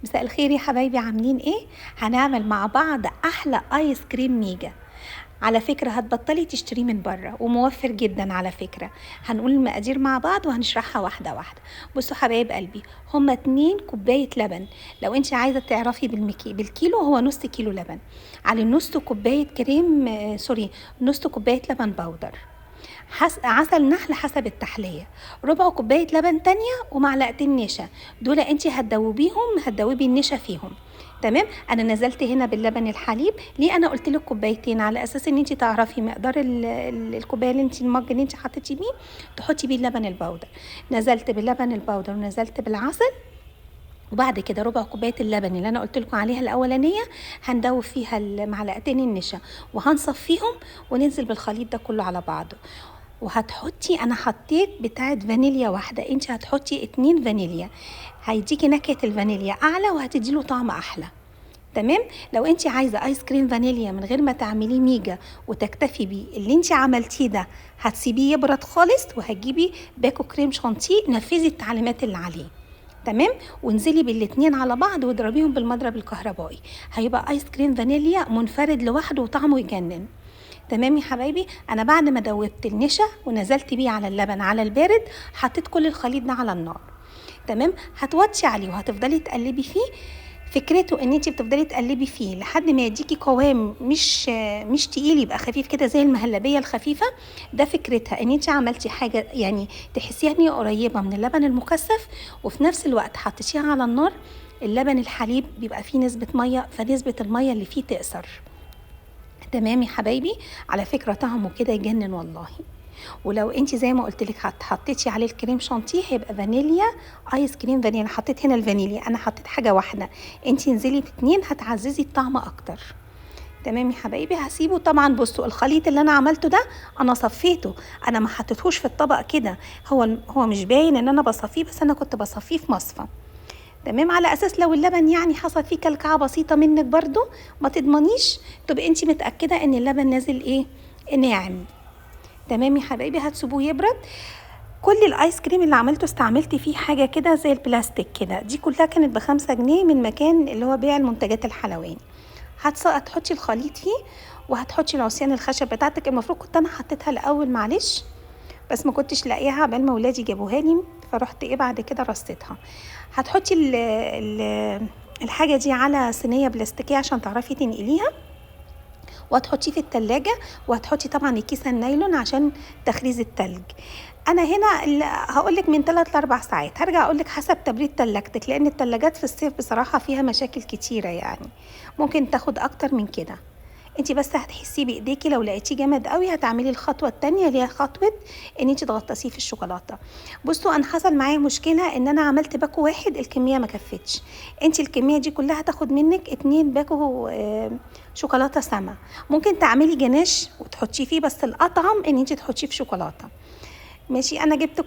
مساء الخير يا حبايبي، عاملين ايه؟ هنعمل مع بعض احلى ايس كريم ميجا. على فكرة هتبطلي تشتريه من بره وموفر جدا على فكرة. هنقول المقادير مع بعض وهنشرحها واحدة واحدة. بصوا حبايب قلبي، هما 2 كوباية لبن. لو انت عايزة تعرفي بالكيلو هو نص كيلو لبن، على نص كوباية كريم، sorry، نص كوباية لبن بودر، عسل نحل حسب التحلية، ربع كوباية لبن تانية، ومعلقتين نشا. دول انت هتدوبي النشا فيهم. تمام. انا نزلت هنا باللبن الحليب. ليه انا قلت لك كوبايتين؟ على اساس ان انت تعرفي مقدار الكوباية اللي انت، المج اللي انت حطيتي بيه تحطي بيه اللبن البودر. نزلت باللبن البودر ونزلت بالعسل، وبعد كده ربع كوباية اللبن اللي انا قلت لكم عليها الاولانية هندوب فيها المعلقتين النشا وهنصفيهم وننزل بالخليط ده كله على بعضه. وهتحطي، انا حطيت بتاعه فانيليا واحدة، انت هتحطي 2 فانيليا، هيديكي نكهة الفانيليا اعلى وهتدي له طعم احلى. تمام. لو انت عايزه ايس كريم فانيليا من غير ما تعمليه ميجا وتكتفي بيه اللي انت عملتيه ده، هتسيبيه يبرد خالص وهتجيبي باكو كريم شانتيه، نفذي التعليمات اللي عليه. تمام. وانزلي بالاتنين على بعض واضربيهم بالمضرب الكهربائي، هيبقى ايس كريم فانيليا منفرد لوحده وطعمه يجنن. تمام يا حبايبي. انا بعد ما دوبت النشا ونزلت بيه على اللبن على البارد، حطيت كل الخليط ده على النار. تمام. هتوطي عليه وهتفضلي تقلبي فيه. فكرته ان انت بتفضلي تقلبي فيه لحد ما يديكي قوام مش تقيل، يبقى خفيف كده زي المهلبيه الخفيفة. ده فكرتها، ان انت عملتي حاجة تحسيها ان هي قريبه من اللبن المكثف، وفي نفس الوقت حطيتيها على النار. اللبن الحليب بيبقى فيه نسبه مية، فنسبة المية اللي فيه تقصر. تمام يا حبايبي. على فكرة طعمه كده يجنن والله. ولو انت زي ما قلت لك حطيتي عليه الكريم شانتيه هيبقى فانيليا، ايس كريم فانيليا. انا حطيت هنا الفانيليا، انا حطيت حاجة واحدة، انت انزلي ب2 هتعززي الطعم اكتر. تمام يا حبايبي. هسيبه طبعا. بصوا الخليط اللي انا عملته ده انا صفيته، انا ما حطيتهوش في الطبق كده، هو مش باين ان انا بصفيه، بس انا كنت بصفيه في مصفى. تمام. على اساس لو اللبن حصل فيه كلكعه بسيطة منك برضو ما تضمنيش، تبقي انت متاكدة ان اللبن نازل ايه، ناعم. تمام يا حبايبي. هتسيبوه يبرد. كل الايس كريم اللي عملته استعملت فيه حاجة كده زي البلاستيك كده، دي كلها كانت ب5 جنيه من مكان اللي هو بيع المنتجات الحلواني. هتحطي الخليط فيه وهتحطي العصيان الخشب بتاعتك. المفروض كنت انا حطيتها الاول معلش، بس ما كنتش لاقيها عبال ما ولادي جابوها لي، فرحت بعد كده رصيتها. هتحطي الحاجة دي على صينية بلاستيكيه عشان تعرفي تنقليها، وهتحطيه في التلاجة، وهتحطي طبعا الكيسة النايلون عشان تخريز التلج. انا هنا هقولك من 3 ل 4 ساعات، هرجع اقولك حسب تبريد تلاجتك، لان التلاجات في الصيف بصراحة فيها مشاكل كتيرة، ممكن تاخد اكتر من كده. انتي بس هتحسيه بايديكي، لو لقيتيه جامد قوي هتعملي الخطوة التانية اللي هي خطوة ان انتي تغطسيه في الشوكولاتة. بصوا انا حصل معايا مشكلة ان انا عملت باكو واحد الكمية ما كفتش. انتي الكمية دي كلها هتاخد منك 2 باكو، شوكولاتة سما. ممكن تعملي جناش وتحطيه فيه، بس الاطعم ان انتي تحطيه في شوكولاتة. ماشي. انا جبت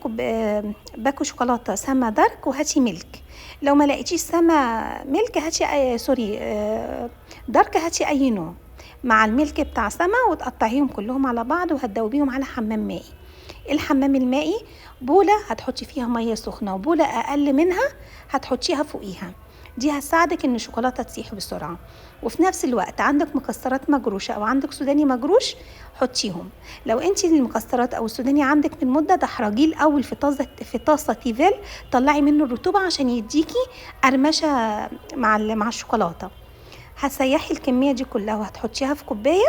باكو شوكولاتة سما دارك، وهاتي ميلك. لو ما لقيتيش سما ميلك هاتي، سوري، دارك، هاتي اي نوع مع الميلك بتاع سما، وتقطعيهم كلهم على بعض وهتدوبيهم على حمام مائي. الحمام المائي بولة هتحطي فيها مية سخنة، وبولة أقل منها هتحطيها فوقيها، دي هتساعدك إن الشوكولاتة تسيح بسرعة. وفي نفس الوقت عندك مكسرات مجروشة أو عندك سوداني مجروش حطيهم. لو انتي المكسرات أو السوداني عندك من مدة دحرجيه الأول في طاسة تيفال، طلعي منه الرطوبة عشان يديكي قرمشة مع الشوكولاتة. هتسيحي الكمية دي كلها وهتحطيها في كوباية.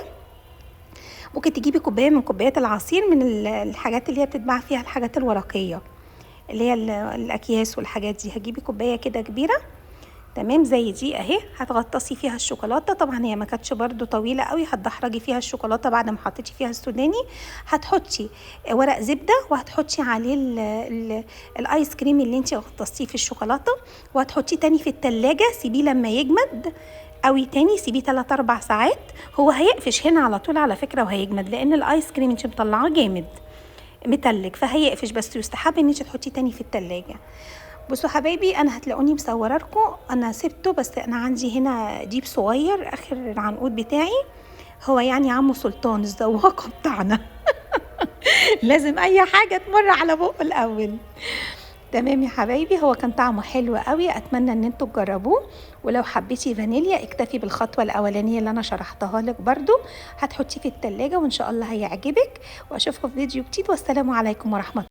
ممكن تجيبي كوباية من كوبايات العصير، من الحاجات اللي هي بتتباع فيها الحاجات الورقية اللي هي الأكياس والحاجات دي. هتجيبي كوباية كده كبيرة، تمام، زي دي اهي، هتغطسي فيها الشوكولاتة. طبعا هي ما كانتش برده طويلة قوي، هتدحرجي فيها الشوكولاتة بعد ما حطيتي فيها السوداني. هتحطي ورق زبدة وهتحطي عليه الايس كريم اللي انتي غطستيه في الشوكولاتة، وهتحطيه تاني في التلاجة. سيبيه لما يجمد قوي تاني، سيبيه 3 4 ساعات. هو هيقفش هنا على طول على فكرة وهيجمد، لان الايس كريم انتي مطلعاه جامد متلج فهيقفش، بس يستحب ان انتي تحطيه تاني في التلاجة. بصوا حبايبي انا هتلاقوني مصوره لكم، انا سبته بس انا عندي هنا ديب صغير اخر العنقود بتاعي، هو عمو سلطان الذواقه بتاعنا. لازم اي حاجة تمر على بقه الاول. تمام يا حبايبي، هو كان طعمه حلو قوي، اتمنى ان انتوا تجربوه. ولو حبيتي فانيليا اكتفي بالخطوه الاولانية اللي انا شرحتها لك، برده هتحطيه في التلاجة وان شاء الله هيعجبك. واشوفكم في فيديو جديد، والسلام عليكم ورحمة